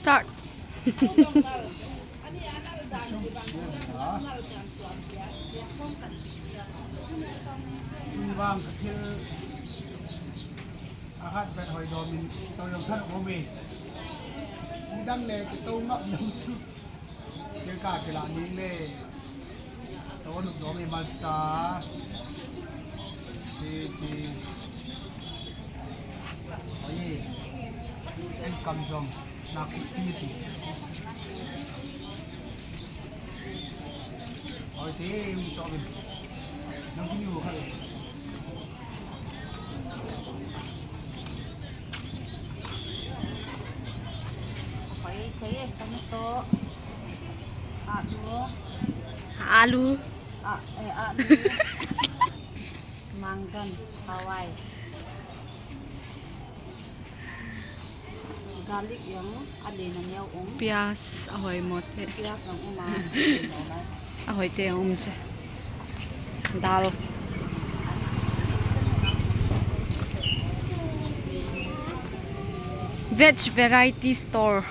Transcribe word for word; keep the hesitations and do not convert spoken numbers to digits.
Start. Ahat vet hoi dom in to jong than um e. Midang le kito ngap lou chu. Thil ka kila ning le. To nuk dom e malcha. Ti ti. Oi. En kam jong. Na ku ti ti. Oi te, um chop in. Nang kini u kha. Oi te, tomato. Alu. Alu. Ah, eh, alu. Manggan, hawai. Garlic jong, ale na neo um. Pias, ahoi mo te. Pias jong um a. Ahoi te um che. Dal. Veg variety store.